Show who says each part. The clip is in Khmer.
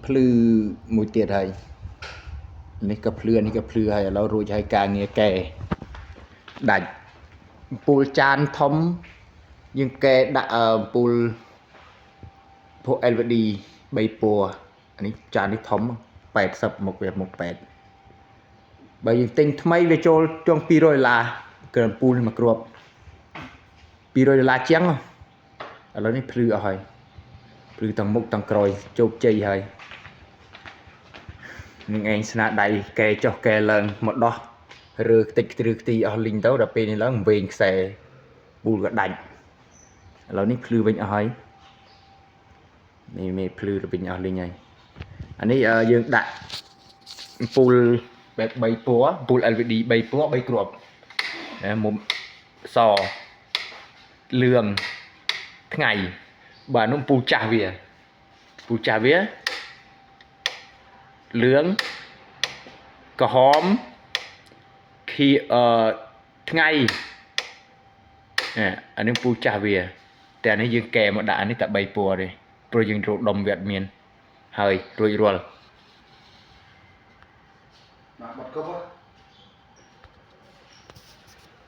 Speaker 1: ភ្លឺមួយទៀតហើយនេះក៏ភ្លឺនេះក៏ភ្លឺហើយឥឡូវរួចហើយការងារកែដាច់អំពូលចានធំយើងកែដាក់អំពូលពួក LED 3ពណ៌អានេះចាននេះធំ80មុខវាមុខ8បើយើងទិញថ្មីវាចូលជាង200ដុល្លារគ្រាន់អំពូលនេះមួយគ្រាប់200ដុល្លារជាងឥឡូវនេះភ្លឺអស់ហើយភ្លឺទាំងមុខទាំងក្រោយជោគជ័យហើយនឹងឯងស្នាដៃកែចុះកែឡើងមកដោះរើខ្ទេចឬខ្ទីអស់លីងទៅដល់ពេលនេះឡើងវែងខ្សែពូលក៏ដាច់ឥឡូវនេះភ្លឺវិញអស់ហើយនេះមេភ្លឺទៅវិញអស់លីងហើយអានេះយើងដាក់អំពូលបែប3ពណ៌អំពូល LED 3ពណ៌3គ្រាប់មុំសលឿងថ្ងៃបាទនោះអំពូលចាស់វាពូលចាស់វាលឿងក្រហមខៀអឺថ្ងៃអានេះពូលចាស់វាតែអានេះយើងកែមកដាក់អានេះតែ3ពណ៌ទេព្រោះយើងរកដុំវាអត់មានហើយរួចរាល់
Speaker 2: បាទបាត់គប់ហ៎។